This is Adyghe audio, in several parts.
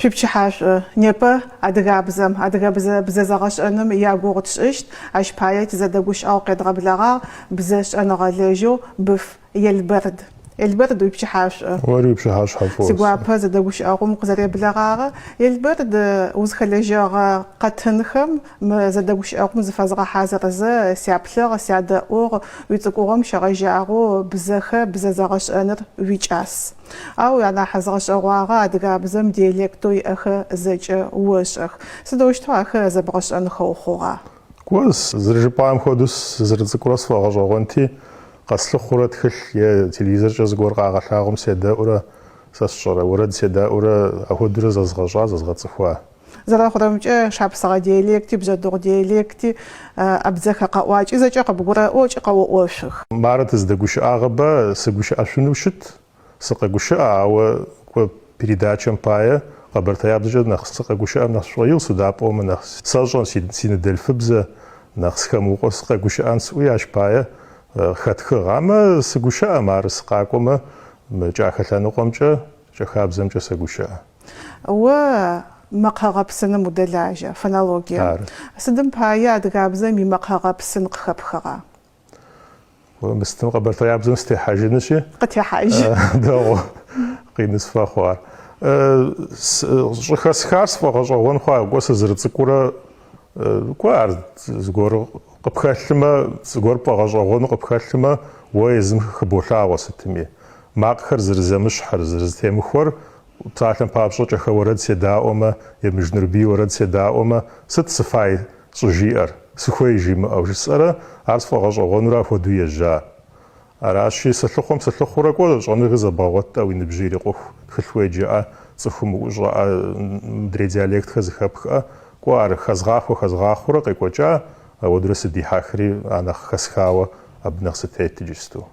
Шъуипчыхьашӏу. Непэ адыгабзэм, адыгэбзэ бзэ зэгъэшӏэным ягугъу тшӏыщт. Ащ пае тизэдэгущыӏэгъу къедгъэблэгъагъ бзэ шӏэныгъэлэжьэу Быф Елбэрд. Елбэрд, уипчыхьашӏу. Ори уипчыхьашъхьэ фӏы. Сигуапэ зэдэгущыӏэгъум укъызэреблэгъагъэ. Елбэрд, узхэлэжьэгъэ къэтынхэм мы зэдэгущыӏэгъум зыфэзгъэхьазырзэ сяплъыгъ, сядэӏугъ, уицӏыкӏугъом щегъэжьагъэу бзэхэ, бзэ зэгъэшӏэныр уикӏас. Ау анахь згъэшӏэгъуагъэ адыгабзэм диалектэу иӏэхэр зэкӏэ ошӏэх. Сыдэущтэу ахэр зэбгъэшӏэнхэу хъугъа? Кӏуэ, зэрыжыпӏам хуэдэу сызэрыцӏыкӏурэ сфӏэгъэщӏэгъуэнти, къэслъыхъурэ тхылъ е телевизоркӏэ зыгуэр къагъэлъагъуэм седэӏурэ, сэ сщӏэрэ, уэрэд седэӏурэ, апхуэдэурэ зэзгъэщӏа, зэзгъэцӏыхуа. Зэрэхъурэмкӏэ, шапсыгъэ диалекти, бжъэдыгъу диалекти, абдзэхэ къэӏуакӏи зэкӏэ къыбгурэӏо ыкӏи къэоӏошъух. Мары тыздэгущыӏагъэба, сыгущыӏэшъунэу щыт, Сыкъэгущыӏэ, ауэ кӏуэ передачэм пае къэбэртэябзэкӏэ нэхъ сыкъэгущыӏэм нэхъ сшӏоигъу, сыда пӏомэ нэхъ сэщӏэ си ныдэлъфыбзэ, нэхъ схэмыукъо сыкъэгущыӏэн сӏуи ащ пае хэтхыгъ. Амэ сыгущыӏэ, мары сыкъакӏомэ мы кӏахэ лъэныкъомкӏэ, кӏэхабзэмкӏэ сэгущыӏэ. О мэкъэгъэпсыным удэлажьэ, фонологием. Ары. Сыдым пае адыгабзэм имэкъэгъэпсын къыхэпхыгъа? Мыстым къэбэртэябзэм сытехьажыныщи. Къытехьажь. Дэгъу. Къины сфэхъу ар. Щӏыхэсхар сфӏэгъэщӏэгъуэн хъуа, кӏуэ сызэрыцӏыкӏурэ, кӏуэ ар зыгуэр къыпхэлъымэ, зыгуэр пфӏэгъэщӏэгъуэну къыпхэлъымэ, уэ езым хыболъагъуэ сытми. Макъхэр зэрызэмыщхьыр, зэрызэтемыхуэр, псалъэм папщӏэ кӏэхэ уэрэд седаӏуэмэ, Емыж Нурбий уэрэд седаӏуэмэ, сыт сыфай щӏыжиӏэр, сыхуей жимыӏэу жысӏэрэ, ар сфӏэгъэщӏэгъуэнурэ апхуэдэу ежьа. Аращи, сылъыхъуэм сылъыхъуурэ кӏуэ, щӏэныгъи зэбгъэгъуэтӏэ уи ныбжьыр ирикъуху, тхылъ уеджэӏэ, цӏыхум уӏущӏэӏэ, мыдрей диалектхэр зыхэпхӏэ, кӏуэ ар хэзгъахъуэ хэзгъахъуэурэ къекӏуэкӏа, ауэдурэ сыдихьэхри, а нэхъ хэсхауэ абы нэхъ сытет иджысту.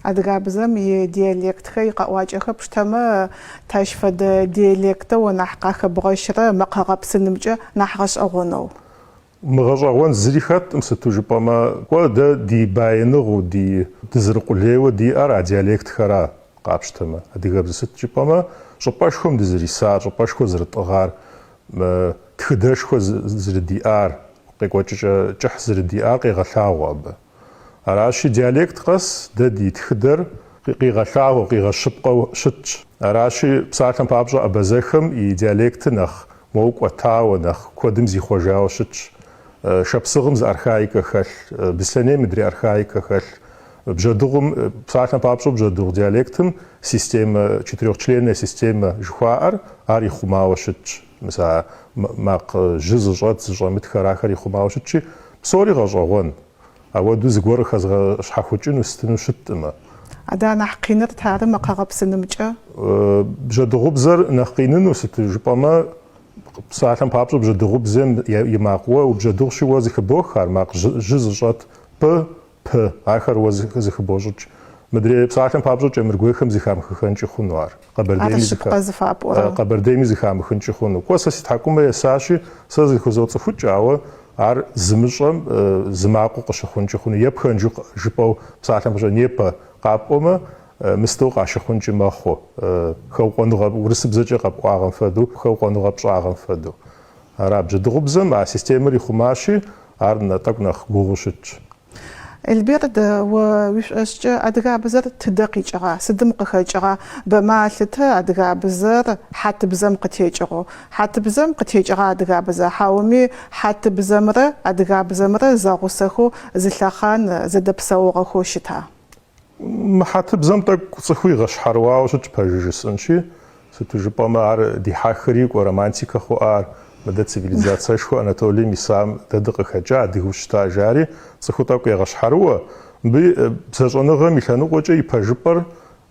Адыгабзэм идиалектхэр, икъэӏуакӏэхэр пштэмэ, тащ фэдэ диалектэу нахь къахэбгъэщырэ мэкъэгъэпсынымкӏэ нахь гъэшӏэгъонэу? Мыгъэщӏэгъуэн зыри хэткъым, сыту жыпӏэмэ, кӏуэ, дэ ди баиныгъэу, ди дызэрыкъулейуэ диӏэр а диалектхэра, къапщтэмэ. Адыгэбзэ сыт жыпӏэмэ, щӏыпӏэшхуэм дызэрисар, щӏыпӏэшхуэ зэрытӏыгъар, тхыдэшхуэ зэрыдиӏар, къекӏуэкӏыкӏэ кӏыхь зэрыдиӏар къегъэлъагъуэ абы. Аращи, диалект къэс дэ ди тхыдэр къигъэлъагъуэу, къигъэщыпкъэу щытщ. Аращи, псалъэм папщӏэ, абазэхэм и диалектыр нэхъ моуэ кӏуэтауэ, нэхъ куэдым зихъуэжауэ щытщ. Шапсыгъым зы архаикэ хэлъ, Беслъэнейм мыдрей архаикэ хэлъ. Бжьэдыгъум, псалъэм папщӏэ, бжьэдыгъу диалектым системэ, четырехчленная системэ жыхуаӏэр, ар ихъумауэ щытщ. Мис а макъ жьы зыщӏэт, зыщӏэмытхэр, ахэр ихъумауэ щытщи, псори гъэщӏэгъуэн. Ауэдэу зыгуэр къыхэзгъэщхьэхукӏыну стыну щыткъымэ. Адэ анахь къиныр тары мэкъэгъэпсынымкӏэ? Бжьэдыгъубзэр нэхъ къиныну, сыту жыпӏэмэ, псалъэм папщӏэ бжьэдыгъубзэм и макъ уэ убжьэдыгъущи уэ зыхыбох ар, макъ жьы зыщӏэт пӏы, пы, ахэр уэ зыхыбощӏыкӏ. Мыдрей псалъэм папщӏэ кӏэмыргуейхэм зыхамыхыхэнкӏи хъуну ар. Ар щыпкъэ зыфапӏорэр. Къэбэрдейми зыхамыхынкӏи хъуну. Кӏуэ, сэ си тхьэкӏумэ есащи, сэ зыхызоцӏыхукӏ, ауэ ар зымыщӏэм зы макъыу къыщыхъункӏи хъуну. Е пхэнжу жыпӏэу псалъэм папщӏэ непэ къапӏуэмэ, мыстэу къащыхъункӏи мэхъу. Хэукъуэныгъэ урысыбзэкӏэ къэпӏуагъэм фэдэу, хэукъуэныгъэ пщӏагъэм фэдэу. Ара бжьэдыгъубзэм а системэр ихъумащи, ар тӏэкӏу нэхъ гугъуу щытщ. Эльберд, о уишӏошӏкӏэ адыгабзэр тыдэ къикӏыгъа, сыдым къыхэкӏыгъа? Бэмэ алъытэ адыгабзэр хьатыбзэм къытекӏыгъэу. Хьатыбзэм къытекӏыгъа адыгабзэ, хьауми хьатыбзэмрэ адыгабзэмрэ зэгъусэхэу зы лъэхъан зэдэпсэугъэхэу щыта? Мы хьэтыбзэм тӏэкӏу цӏыху игъэщхьэрыуауэ щытщ, пэжыр жысӏэнщи. Сыту жыпӏэмэ, ар дихьэхри, кӏуэ романтикэ хъуа ар, мыдэ цивилизацэшхуэ Анатолием исам дэ дыкъыхэкӏа, адыгэу щыта жари, цӏыху тӏэкӏу егъэщхьэрыуэ. Мыбы бзэщӏэныгъэм и лъэныкъуэкӏэ и пэжыпӏэр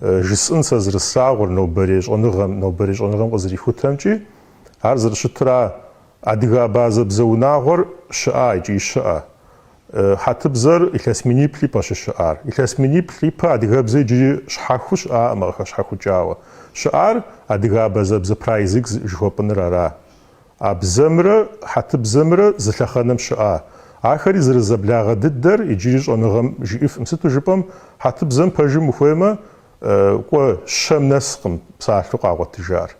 жысӏэн сэ зэрыслъагъур нобэрей щӏэныгъэм, нобэрей щӏэныгъэм къызэрихутэмкӏи, ар зэрыщытра, адыгэ-абазэ бзэ унагъуэр щыӏа икӏи щыӏэ. Хьэтыбзэр илъэс миниплӏ ипэ щыщыӏар. Илъэс миниплӏ ипэ адыгэбзэ иджыри щхьэхуэу щыӏакъым, къыхэщхьэхукӏауэ. Щыӏар адыгэ-абазэбзэ праязык жыхуэпӏыныр ара. А бзэмрэ хьэтыбзэмрэ зы лъэхъэнэм щыӏа. Ахэри зэрызэблагъэ дыдэр иджыри щӏэныгъэм жиӏыфкъым. Сыту жыпӏэм, хьэтыбзэм пэжым ухуеймэ, кӏуэ щэм нэскъым псалъэу къагъуэтыжар.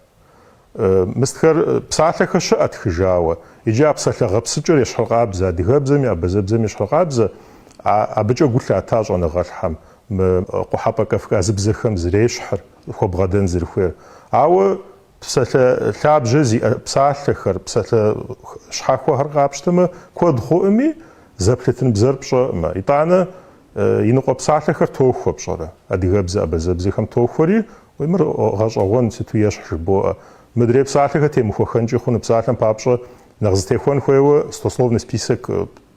Мыстхэр псалъэхэр щыӏэ тхыжауэ. Иджы а псалъэ гъэпсыкӏэр ещхьыркъабзэ, адыгэбзэми абазэбзэми ещхьыркъабзэ, абыкӏэ гу лъата щӏэныгъэлӏхэм, мы къухьэпӏэ кавказыбзэхэм зэрещхьыр, хуэбгъэдэн зэрыхуейр. Ауэ псалъэ лъабжьэ зиӏэ псалъэхэр, псалъэ щхьэхуэхэр къапщтэмэ, куэд хъуӏыми, зэплъытын бзэр пщӏэӏымэ. Итӏанэ иныкъуэ псалъэхэр тохуэ, пщӏэрэ? Адыгэбзэ, абазэбзэхэм тохуэри, Уей, мыр гъэщӏэгъуэн сыту ещхь жыбоӏэ. Мыдрей псалъэхэр темыхуэхэнкӏи хъуну, псалъэм папщӏэ, нэхъ зытехуэн хуейуэ стословный список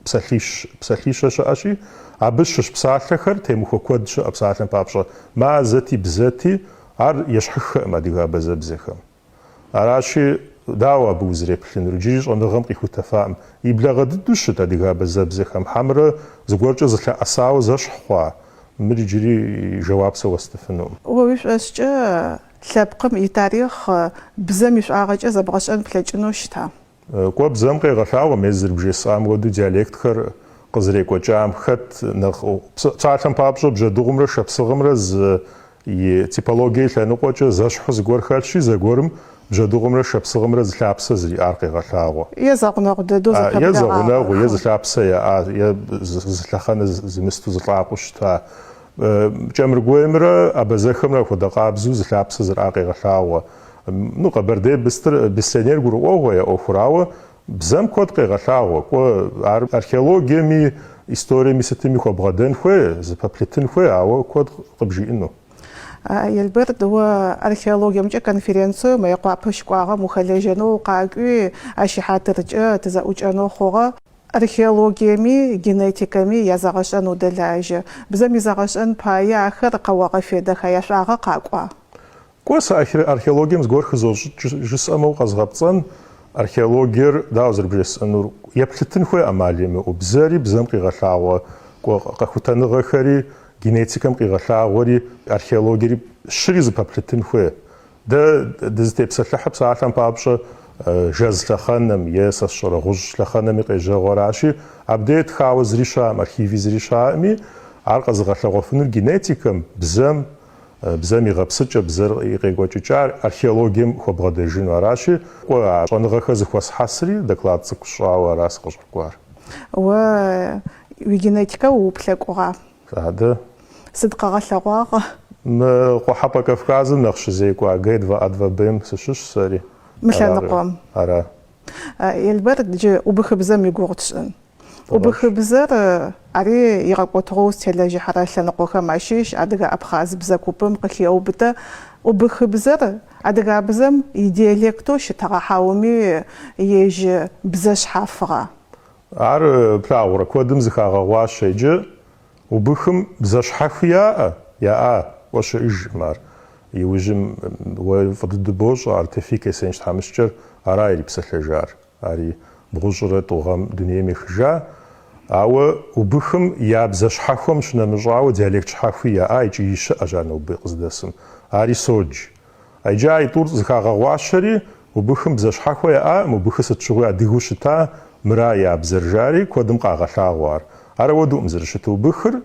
псалъищ, псалъищэ щыӏэщи, абы щыщ псалъэхэр темыхуэ куэд щыӏэ, псалъэм папщӏэ, мазэти, бзэти, ар ещхьыххэкъым адыгэ-абазэбзэхэм. Аращи, дауэ абы узэреплъынур? Иджыри щӏэныгъэм къихутэфакъым. И благъэ дыдэу щыт адыгэ-абазэбзэхэм, хьэмэрэ зыгуэркӏэ зэлъэӏэсауэ зэщхь хъуа? Мыр иджыри жэуап сэ уэстыфынукъым. О уишӏошӏкӏэ лъэпкъым итарихъ бзэм ишӏуагъэкӏэ зэбгъэшӏэн плъэкӏынэу щыта? Кӏуэ, бзэм къегъэлъагъуэ, мес зэрыбжесӏам хуэдэу диалектхэр къызэрекӏуэкӏам хэт нэхъ, псалъэм папщӏэ, бжьэдыгъумрэ шапсыгъымрэ зы и типологие и лъэныкъуэкӏэ зэщхьу зыгуэр хэлъщи, зэгуэрым бжьэдыгъумрэ шапсыгъымрэ зы лъапсэ зэриӏар къегъэлъагъуэ. Е зэгъунэгъу дэдэу Е зэгъунэгъу, е зы лъапсэ яӏа, е зы лъэхъэнэ зымысту зы лӏакъуэу щыта. Кӏэмыргуеймрэ абазэхэмрэ апхуэдэ къабзэу зы лъапсэ зэраӏар къегъэлъагъуэ. Ну, Къэбэрдей быстыр, Беслъэнейр гурыӏуэгъуэ я ӏуэхур, ауэ бзэм куэд къегъэлъагъуэ. Кӏуэ, ар археологиеми, историеми сытми хуэбгъэдэн хуей, зэпэплъытын хуей, ауэ куэд къыбжиӏэну. Елбэрд, о археологиемкӏэ конференциеу Мыекъуапэ щыкӏуагъэм ухэлэжьэнэу укъакӏуи, ащ ихьатыркӏэ тызэӏукӏэнэу хъугъэ. Археологиеми генетикэми язэгъэшӏэн удэлажьэ. Бзэм изэгъэшӏэн пае ахэр къэогъэфедэха, яшӏуагъэ къакӏуа? Кӏуэ, сэ археологием зыгуэр хызощӏыкӏ жысӏэмэ укъэзгъэпцӏэн, археологиер дауэ зэрыбжесӏэнур, еплъытын хуей ӏэмал имыӏэу, бзэри бзэм къигъэлъагъуэ, кӏуэ, къэхутэныгъэхэри, генетикэм къигъэлъагъуэри, археологиери щыри зэпэплъытын хуей. Дэ дызытепсэлъыхьыр псалъэм папщӏэ жэз лъэхъэнэм е сэ сщӏэрэ гъущӏ лъэхъэнэм и къежьэгъуэращи, абдей тхауэ зыри щыӏэкъым, архиви зыри щыӏэкъыми, ар къэзыгъэлъэгъуэфынур генетикэм, бзэм, бзэм и гъэпсыкӏэ, бзэр и къекӏуэкӏыкӏар археологием хуэбгъэдэжыну аращи, кӏуэ, а щӏэныгъэхэр зэхуэсхьэсри, доклад цӏыкӏу сщӏауэ ара сыкъыщӏэкӏуар. Уэ уи генетикэ ууплъэкӏугъа? Адэ. Сыд къыгъэлъэгъуагъ? Мы Къухьэпӏэ Кавказым нэхъ щызекӏуа Г два А два Б-м сыщыщ сэри. Мы лъэныкъуэм. Ара. Елбэрд, джы убыхыбзэм и гугъу тшӏын. Убыхыбзэр ари игъэкӏотыгъэу зытелэжьыхьэрэ лъэныкъохэм ащыщ, адыгэ-абхъаз бзэ купым къыхеубытэ. Убыхыбзэр адыгабзэм идиалектэу щытыгъа хьауми ежь бзэ шъхьафыгъа? Ар плъагъурэ, куэдым зыхагъэгъуащэ. Иджы убыхым бзэ щхьэхуи яӏэ, яӏа, кӏуэ щыӏэжкъым ар. Иужьым уэ фӏы дыдэу бощӏэ ар, Тевфик Эсенч тхьэмыщкӏэр ара ирипсэлъэжар. Ари бгъущӏрэ тӏу гъэм дунейм ехыжа. Ауэ убыхым я бзэ щхьэхуэм щынэмыщӏауэ диалект щхьэхуи яӏа икӏи щыӏэщ ар нобэ къыздэсым. Ари содж. Иджы аитӏур зыхагъэгъуащэри, убыхым бзэ щхьэхуэ яӏакъым, убыхыр сыт щыгъуи адыгэу щыта, мыра я бзэр жари, куэдым къагъэлъагъуэ ар. Ар ауэдукъым зэрыщыту. Убыхыр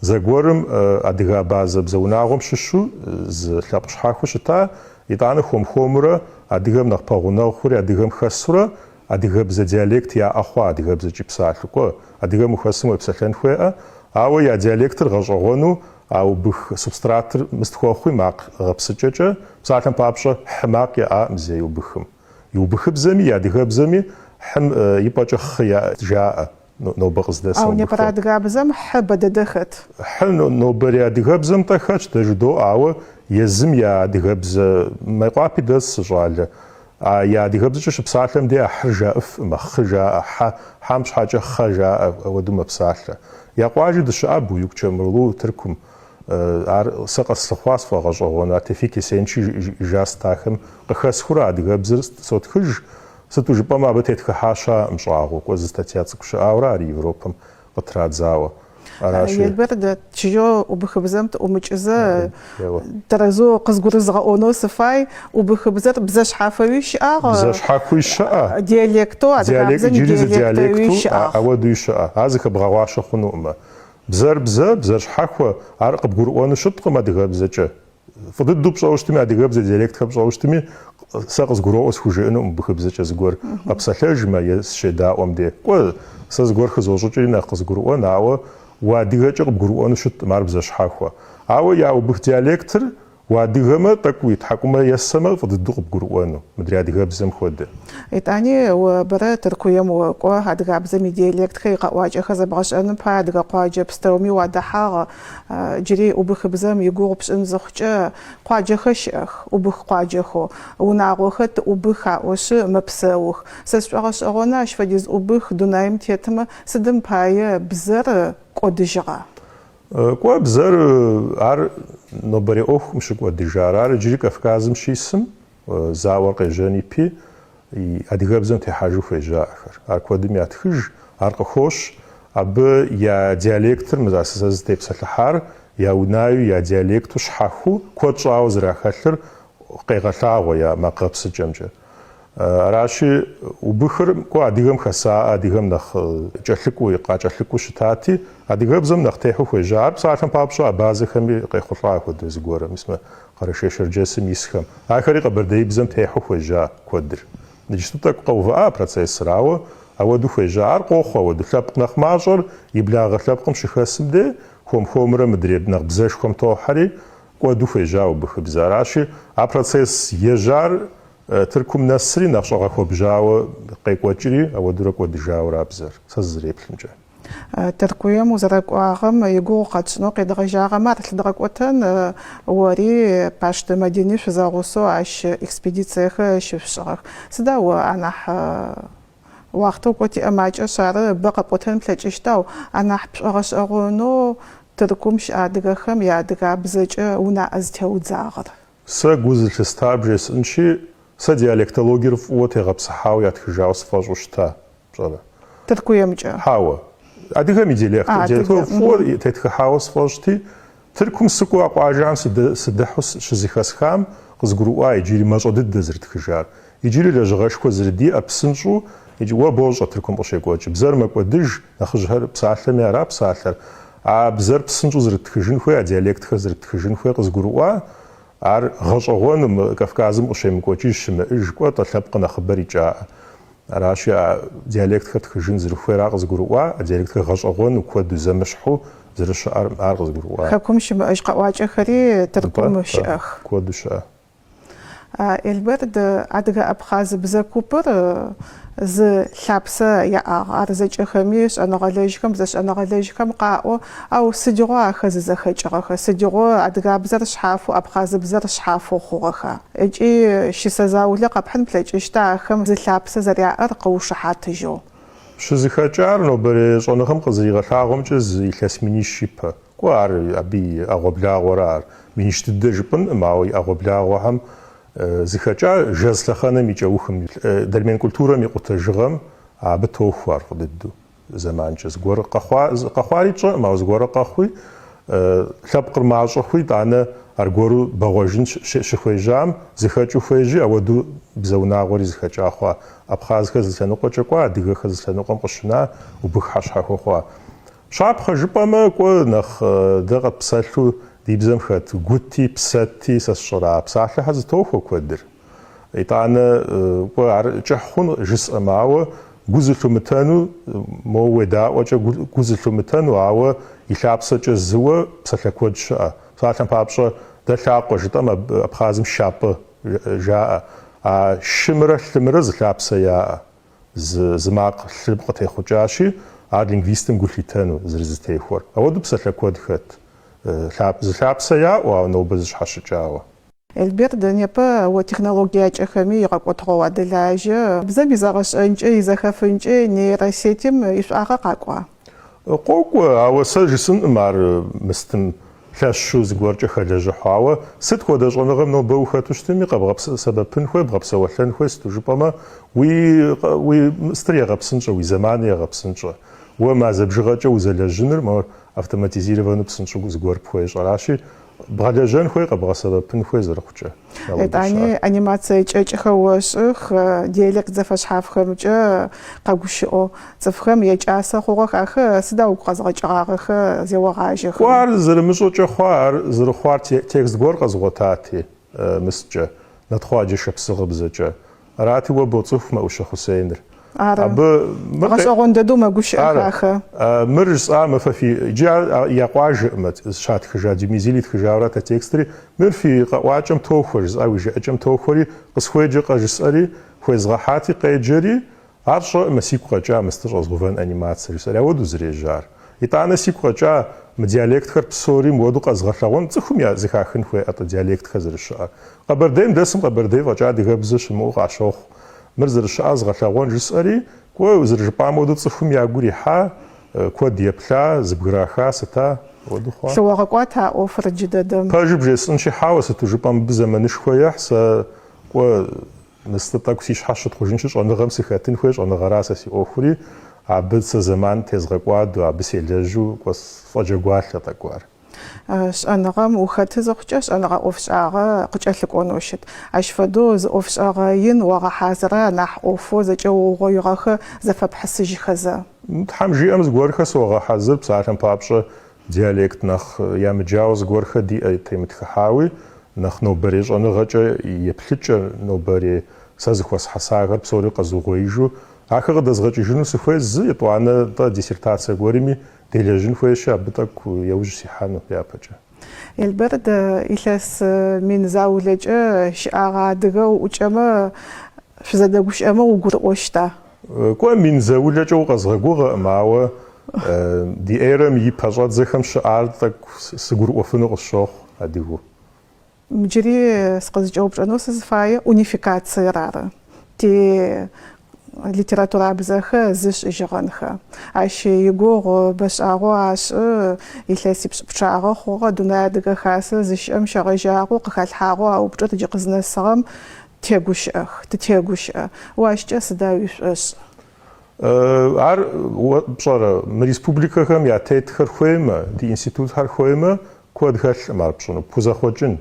зэгуэрым адыгэ-абазэ бзэ унагъуэм щыщу зы лъэпкъ щхьэхуэу щыта, итӏанэ хуэм-хуэмурэ адыгэм нэхъ пэгъунэгъу хъури адыгэм хэсурэ адыгэбзэ диалект яӏэ хъуа, адыгэбзэкӏи псалъэу. Кӏуэ, адыгэм ухэсым уепсэлъэн хуейӏэ, ауэ я диалектыр гъэщӏэгъуэну А убых субстратыр мыст хуэхъуи макъ гъэпсыкӏэкӏэ, псалъэм папщӏэ, хьы макъ яӏакъым зэи убыхым. И убыхыбзэми, и адыгэбзэми хьым и пӏэкӏэ хъы жаӏэ нобэ къыздэсым Ау непэрэ убыххэм. адыгабзэм хьы бэ дэдэ хэт. Хьы нобэрей адыгэбзэм-тӏэ хэтщ, дэ жыдоӏэ, ауэ езым я адыгэбзэ Майкъуапи дэс зы щӏалэ. А я адыгэбзэкӏэ щыпсалъэм де а хьыр жаӏыфкъым, а хъы жаӏэ, хьэ, хьэм щхьэкӏэ хъэ жаӏэ, ауэдэу мэпсалъэ. Я къуажи дыщыӏа Буюк-Чамурлу, Тыркум. Ар сэ къэслъыхъуа сфӏэгъэщӏэгъуэну, а Тевфик Эсенчи жиӏэжа стахэм къыхэсхыурэ адыгэбзэр сотхыж, сыту жыпӏэмэ абы тетхыхьа щыӏэкъым щӏагъуэу, кӏуэ зы статья цӏыкӏу щыӏауэрэ ар Европэм къытрадзауэ. Аращи. Елбэрд, чыжьэу убыхыбзэм тыӏумыкӏызэ, тэрэзэу къызгурызгъэӏонэу сыфай, убыхыбзэр бзэ шъхьафэуи щыӏагъ. Бзэ щхьэхуи щыӏэ. Диалектэу, адыгабзэм Иджыри зы идиалектэуи диалекту щыӏагъ. ауэдуи щыӏэ. Ар зыхэбгъэгъуащэ хъунукъымэ. Бзэр бзэ, бзэр щхьэхуэ, ар къыбгурыӏуэну щыткъым адыгэбзэкӏэ. Фӏы дыдэу пщӏэуэ щытми, адыгэбзэ диалектхэр пщӏэуэ щытми. Сэ къызгуроӏуэ схужыӏэнукъым убыхыбзэкӏэ зыгуэр къэпсэлъэжмэ е сыщедаӏуэм де. Кӏуэ, сэ зыгуэр хызощӏыкӏри нэхъ къызгурыӏуэн, ауэ уадыгэкӏэ къыбгурыӏуэну щыткъым, ар бзэ щхьэхуэ. Ауэ я убых диалектыр уадыгэмэ, тӏэкӏу уи тхьэкӏумэ есэмэ, фӏы дыдэу къыбгурыӏуэну, мыдрей адыгэбзэм хуэдэ. Итӏани о бэрэ Тыркуем окӏо, адыгабзэм идиалектхэр, икъэӏуакӏэхэр зэбгъэшӏэным пае адыгэ къуаджэ пстэуми уадэхьагъ. Джыри убыхыбзэм игугъу пшӏын зыхъукӏэ, Къуаджэхэр щыӏэх, убых къуаджэхэу. Унагъохэр тыубых аӏошъы мэпсэух. Сэ сшӏогъэшӏэгъоны ащ фэдиз убых дунаим тетымэ, сыдым пае бзэр кӏодыжьыгъа? Кӏуэ, бзэр ар нобэрей ӏуэхукъым щыкӏуэдыжар. Ар иджыри Кавказым щисым, зауэр къежьэн ипи, адыгэбзэм техьэжу хуежьахэр. Ар куэдым ятхыж, ар къыхощ. Абы я диалектыр, мы сэ сызытепсэлъыхьар, я унаю, я диалекту щхьэхуу куэд щӏауэ зэрахэлъыр къегъэлъагъуэ я макъ гъэпсыкӏэмкӏэ. Аращи, убыхыр, кӏуэ, адыгэм хэсаӏэ, адыгэм нэхъ кӏэлъыкӏуэу, къакӏэлъыкӏуэу щытати, адыгэбзэм нэхъ техьэу хуежьа. Ар псалъэм папщӏэ абазэхэми къехъулӏа хуэдэ зыгуэрым, мис мы Къэрэшей-Шэрджэсым исхэм. Ахэри къэбэрдеибзэм техьэу хуежьа куэдыр. Иджыпсту тӏэкӏу къэувыӏа а процессыр, ауэ ауэду хуежьа. Ар къохъу ауэду. Лъэпкъ нэхъ мащӏэр и благъэ лъэпкъым щыхэсым де, хуэм-хуэмурэ мыдрей нэхъ бзэшхуэм тохьэри, кӏуэду хуежьа убыхыбзэ. Аращи, а процесс ежьар Тыркум нэсри, нэхъ щӏэгъэхуэбжьауэ къекӏуэкӏри, ауэдурэ кӏуэдыжауэ ара бзэр, сэ сызэреплъымкӏэ. Тыркуем узэрэкӏуагъэм игугъу къэтшӏынэу къедгъэжьагъэмэ, ар лъыдгъэкӏотэн, ори Пащты Мадини шъузэгъусэу ащ экспедициехэр щышъушӏыгъэх. Сыда о анахь уахътэу кӏо тиӏэ макӏэшъ ары, бэ къэпӏотэн плъэкӏыщт, ау анахь пшӏогъэшӏэгъонэу Тыркум щыӏэ адыгэхэм яадыгабзэкӏэ унаӏэ зытеудзагъэр? Сэ гу зылъыстар бжесӏынщи, сэ диалектологиер фӏыуэ тегъэпсыхьауэ ятхыжауэ сфӏэщӏу щыта, пщӏэрэ? Тыркуемкӏэ. Хьэуэ. Адыгэм и диалект, диалектологиер фӏыуэ тетхыхьауэ сфӏэщӏти, Тыркум сыкӏуэу а къуажэхэм сыдыхьу щызэхэсхам къызгурыӏуа иджыри мащӏэ дыдэ зэрытхыжар. Иджыри лэжьыгъэшхуэ зэрыдиӏэр псынщӏэу, иджы уэ бощӏэ Тыркум къыщекӏуэкӏ. Бзэр мэкӏуэдыж, нэхъыжьхэр псалъэми ара псалъэр. А бзэр псынщӏэу зэрыттхыжын хуей, а диалектхэр зэрыттхыжын хуей къызгурыӏуа, ар гъэщӏэгъуэну мы Кавказым къыщемыкӏуэкӏыж щымыӏэж, кӏуэ-тӏэ лъэпкъ нэхъыбэр икӏаӏэ. Аращи, а диалектхэр тхыжын зэрыхуейр ар къызгурыӏуа, а диалектхэр гъэщӏэгъуэну, куэду, зэмыщхьу зэрыщыӏэр ар къызгурыӏуа. Хэкум щымыӏэж къэӏуакӏэхэри Тыркум щыӏэх. Куэду щыӏэ. Элбэрд, адыгэ-абхъаз бзэ купыр зы лъапсэ яӏагъ. Ар зэкӏэхэми шӏэныгъэлэжьхэм, бзэшӏэныгъэлэжьхэм къаӏо, ау сыдигъо ахэр зызэхэкӏыгъэхэ, сыдигъо адыгабзэр шъхьафэу, абхъазыбзэр шъхьафэу хъугъэха? Ыкӏи щысэ заулэ къэпхьын плъэкӏыщта ахэм зы лъапсэ зэряӏэр къыушыхьатыжьэу? Щызэхэкӏар нобэрей щӏэныгъэм къызэригъэлъагъуэмкӏэ зы илъэс минищ ипэ. Кӏуэ, ар абы и ӏэгъуэблагъуэра ар. Минищ дыдэ жыпӏэнкъым, ауэ и ӏэгъуэблагъуэхэм зыхэкӏа жэз лъэхъэнэм и кӏэухым, дольмен культурэм и къутэжыгъэм абы тохуэ ар фӏы дыдэу зэманкӏэ. Зыгуэр къэхъуа, къэхъуари тщӏэкъым, ауэ зыгуэрэ къэхъуи, лъэпкъыр мащӏэ хъуи, итӏанэ аргуэру бэгъуэжын щыхуежьам, зыхэкӏыу хуежьи, ауэдэу бзэ унагъуэри зыхэкӏа хъуа. Абхъазхэр зы лъэныкъуэкӏэ кӏуа, адыгэхэр зы лъэныкъуэм къыщына, убыххэр щхьэхуэ хъуа. Щапхъэ жыпӏэмэ, кӏуэ, нэхъ дэ къэтпсэлъу ди бзэм хэт гути, псэти, сэ сщӏэрэ, а псалъэхэр зытохуэ куэдыр. Итӏанэ, кӏуэ, ар кӏыхь хъун жысӏэмэ, ауэ гу зылъумытэну, моуэ уедаӏуэкӏэ гу зылъумытэну, ауэ и лъапсэкӏэ зыуэ псалъэ куэд щыӏэ. Псалъэм папщӏэ, дэ лъакъуэ жытӏэм Абхъазым шапӏы жаӏэ. А шымрэ лъымрэ зы лъапсэ яӏэ. Зы макъ лъы къытехъукӏащи, ар лингвистым гу лъитэну зэрызэтехуэр. Ауэдэу псалъэ куэд хэт. Зы лъапсэ яӏэу, ауэ нобэ зыщхьэщыкӏауэ. Элберд, непэ о технологиякӏэхэми игъэкӏотыгъэу уадэлажьэ. Бзэм изэгъэшӏэнкӏэ, изэхэфынкӏэ нейросетим ишӏуагъэ къакӏуа? Къокӏуэ, ауэ сэ жысӏэнкъым ар мыстым лъэщу зыгуэркӏэ хэлэжьыхьу. Ауэ сыт хуэдэ щӏэныгъэм нобэ ухэту щытми, къэбгъэсэбэпын хуей, бгъэпсэуэлъэн хуей, сыту жыпӏэмэ, уи уи мыстыр егъэпсынщӏэ, уи зэманыр егъэпсынщӏэ. Уэ мазэ бжыгъэкӏэ узэлэжьыныр, мор автоматизировану псынщӏэу зыгуэр пхуещӏэращи, бгъэлэжьэн хуей, къэбгъэсэбэпын хуей зэрыхъукӏэ. Етӏани анимацие кӏэкӏхэр ошӏых, диалект зэфэшъхьафхэмкӏэ къэгущыӏэу. Цӏыфхэм якӏасэ хъугъэх ахэр, сыда угу къэзгъэкӏыгъагъэхэр зеогъажьэхэм? Кӏуэ, ар зэрымыщӏэкӏэ хъуа, ар зэрыхъуар текст гуэр къэзгъуэтати, мысткӏэ. Нэтхъуаджэ шапсыгъыбзэкӏэ. Арати, уэ боцӏыху Мэӏущэ Хъусейныр. Ары. Абы мыр къе- Гъэшӏэгъон дэдэу мэгущыӏэх Ары. ахэр. Мыр жысӏа, мы фэ фи... Иджы ар я къуажэӏымэ, щатхыжа, Дюмезиль итхыжауэрат а текстри. Мыр фи къэӏуакӏэм тохуэ, жысӏа, уи жыӏэкӏэм тохуэри, къысхуеджэкъэ жысӏэри, хуезгъэхьати, къеджэри, Ар сщӏэӏымэ, сигу къэкӏа мыстыр щӏэзгъувэн анимацэ, жысӏэри, ауэдэу зэрежьар. Итӏанэ сигу къэкӏа мы диалектхэр псори мыуэду къэзгъэлъэгъуэн, цӏыхум я зэхахын хуей атӏэ диалектхэр зэрыщыӏэр. Къэбэрдейм дэсым къэбэрдей фӏэкӏа адыгэбзэ щымыӏэу къащохъу. Мыр зэрыщыӏэр згъэлъэгъуэн жысӏэри, кӏуэ, зэрыжыпӏам хуэдэу цӏыхум я гур ихьа, куэд еплъа, зыбграха, сыта, ауэдэу хъуа. Лъыогъэкӏуата а ӏофыр джыдэдэм? Пэжу бжесӏэнщи, хьэуэ, сыту жыпӏэм мыбы зэманышхуэ ехь, сэ кӏуэ, Мысты тӏэкӏу си щхьэ щытхъужынщи, щӏэныгъэм сыхэтын хуей, щӏэныгъэра сэ си ӏуэхури, абы сэ зэман тезгъэкӏуадэу, абы селэжьу, кӏуэ, сфӏэджэгуалъэ тӏэкӏу ар. Шӏэныгъэм ухэты зыхъукӏэ, шӏэныгъэ ӏофшӏагъэ къыкӏэлъыкӏонэу щыт. Ащ фэдэу зы ӏофшӏэгъэ ин огъэхьазыра анахь ӏофэу зэкӏэ уугъоигъэхэр зэфэпхьысыжьхэзэ? Тхьэм жиӏэм зыгуэрхэр согъэхьэзыр, псалъэм папщӏэ, Диалект нэхъ ямыджауэ зыгуэрхэр диӏэ темытхыхьауи, нэхъ нобэрей щӏэныгъэкӏэ еплъыкӏэ, нобэрей сэ зыхуэсхьэсахэр псори къэзугъуеижу, ахэр къыдэзгъэкӏыжыну сыхуей зы, етӏуанэ тӏэ диссертацэ гуэрми делэжьын хуейщи, абы тӏэкӏу яужь сихьэну япэкӏэ. Елбэрд, илъэс мин заулэкӏэ щыӏагъэ адыгэ уӏукӏэмэ, шъузэдэгущыӏэмэ угурыӏощта? Кӏуэ, мин заулэкӏэ укъэзгъэгугъэкъым, ауэ ди эрэм и пэщӏэдзэхэм щыӏар тӏэкӏу сыгурыӏуэфыну къысщохъу адыгэу. Джыри сыкъызыкӏэупчӏэнэу сызыфае унификациер ары. Ти литературабзэхэр зы шӏыжьыгъэнхэ. Ащ игугъу бэшӏагъэу ашӏы, илъэсипшӏ пчъагъэ хъугъэ Дунэе Адыгэ Хасэр зыщыӏэм щегъэжьагъэу къыхалъхьагъэу а упчӏэр джы къызнэсыгъэм тегущыӏэх, тытегущыӏэ. О ащкӏэ сыда уишӏошӏ? Ар уэ пщӏэрэ, мы республикэхэм я тетхэр хуеймэ, ди институтхэр хуеймэ, куэд хэлъкъым ар пщӏыну, пхузэхъуэкӏын.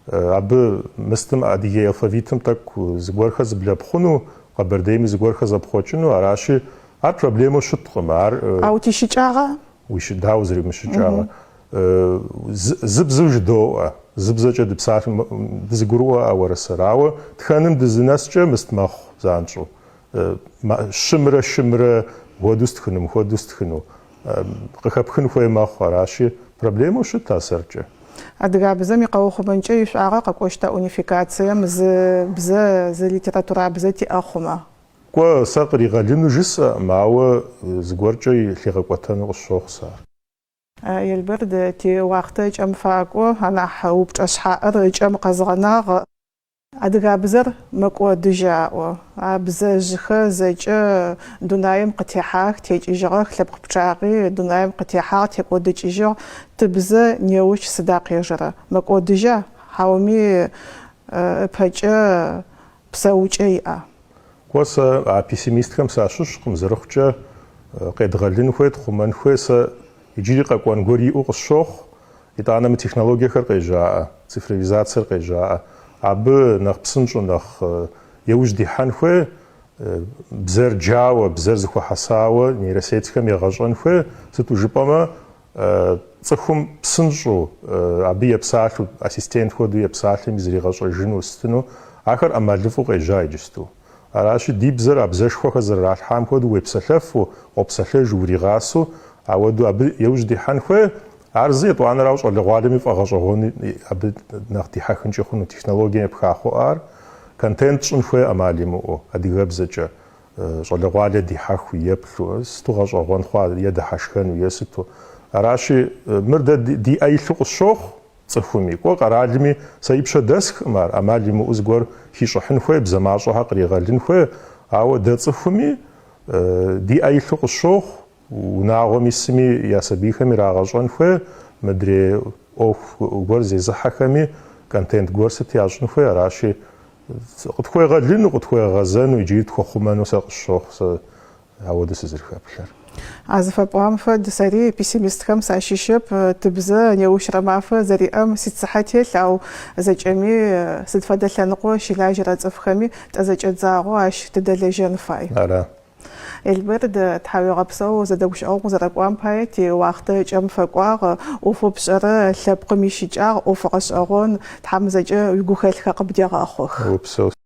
Абы мыстым адыгей алфавитым тӏэкӏу зыгуэрхэр зыблэпхъуну, къэбэрдейми зыгуэрхэр зэпхъуэкӏыну, аращи, ар проблемэу щыткъым, ар. Ау тищыкӏагъа? Дауэ зэримыщыкӏагъэр? Зы бзэу жыдоӏэ, зы бзэкӏэ дыпсалъэм дызэгурыӏуэ уэрэ сэрэ, ауэ тхэным дызынэскӏэ мыст мэхъу занщӏэу. Щымрэ шымрэ хуэдэу стхыну, мыхуэдэу стхыну. Къыхэпхын хуей мэхъу, аращи, проблемэу щыт а сэркӏэ. Адыгабзэм икъэухъумэнкӏэ ишӏуагъэ къэкӏощта унификацием зы бзэ, зы литературабзэ тиӏэ хъумэ? Кӏуэ, сэ къригъэлыну жысӏэкъым, ауэ зыгуэркӏэ лъигъэкӏуэтэну къысщохъу сэ ар. Елбэрд, тиуахътэ ыкӏэм факӏо, анахь упчӏэ шъхьаӏэр ыкӏэм къэзгъэнагъ. Адыгабзэр мэкӏодыжьы аӏо. А бзэжъхэр зэкӏэ дунаим къытехьагъэх, текӏыжьыгъэх, лъэпкъ пчъагъи дунаим къытехьагъ, текӏодыкӏыжьыгъ. Тыбзэ неущ сыда къежэрэ? Мэкӏодыжьа? Хьауми ыпэкӏэ псэукӏэ иӏа? Кӏуэ, сэ а пессимистхэм сащыщкъым, зэрыхъукӏэ къедгъэлын хуей, тхъумэн хуей, сэ иджыри къэкӏуэн гуэр иӏэу къысщохъу. Итӏанэ мы технологиехэр къежьаӏэ, цифровизацэр къежьаӏэ. Абы нэхъ псынщӏэу, нэхъ еужь дихьэн хуей, бзэр джауэ, бзэр зыхуэхьэсауэ нейросетьхэм егъэщӏэн хуей, сыту жыпӏэмэ, цӏыхум псынщӏэу абы епсалъэу, ассистент хуэдэу епсалъэми зригъэщӏэжыну, сытыну, ахэр ӏэмалыфӏу къежьа иджысту. Аращи, ди бзэр а бзэшхуэхэр зэрыралъхьам хуэдэу уепсэлъэфу, къопсэлъэжу, уригъасэу, ауэдэу абы еужь дихьэн хуей. Ар зы, етӏуанэрауэ щӏалэгъуалэми фӏэгъэщӏэгъуэну абы нэхъ дихьэхынкӏи хъуну, технологием епха хъуӏэ ар. Контент щӏын хуей ӏэмал имыӏэу, адыгэбзэкӏэ. Щӏалэгъуалэ дихьэхыу, еплъу, сыту гъэщӏэгъуэн хъуа, е дыхьэшхэну, е сыту. Аращи, мыр дэ ди ӏэ илъу къысщохъу цӏыхуми. Кӏуэ, къэралми сэ и пщэ дэсхкъым ар, ӏэмал имыӏэу зыгуэр хищӏыхьын хуей, бзэ мащӏэхэр къригъэлын хуей. Ауэ дэ цӏыхуми ди ӏэ илъу къысщохъу, унагъуэм исми я сабийхэм ирагъэщӏэн хуей, мыдрей ӏуэху гуэр зезыхьэхэми контент гуэр сыт ящӏын хуей, аращи, Къытхуегъэлыну, къытхуегъэзэну, иджыри тхуэхъумэну сэ къысщохъу сэ ауэдэу сызэрыхэплъэр. А зыфэпӏуагъэм фэд, сэри пессимистхэм сащыщэп, тыбзэ неущрэ мафэ зэриӏэм сицыхьэ телъ, ау зэкӏэми сыд фэдэ лъэныкъо щылажьэрэ цӏыфхэми тӏэ зэкӏэдзагъэу ащ тыдэлэжьэн фай. Ара. Елбэрд, тхьауегъэпсэу зэдэгущыӏэгъум укъызэрэкӏуагъэм пае тиуахътэ ыкӏэм фэкӏуагъ. ӏофэу пшӏэрэ лъэпкъым ищыкӏагъ, ӏоф гъэшӏэгъон, Тхьэм зэкӏэ уигухэлъхэр къыбдегъэхъух. Упсэу.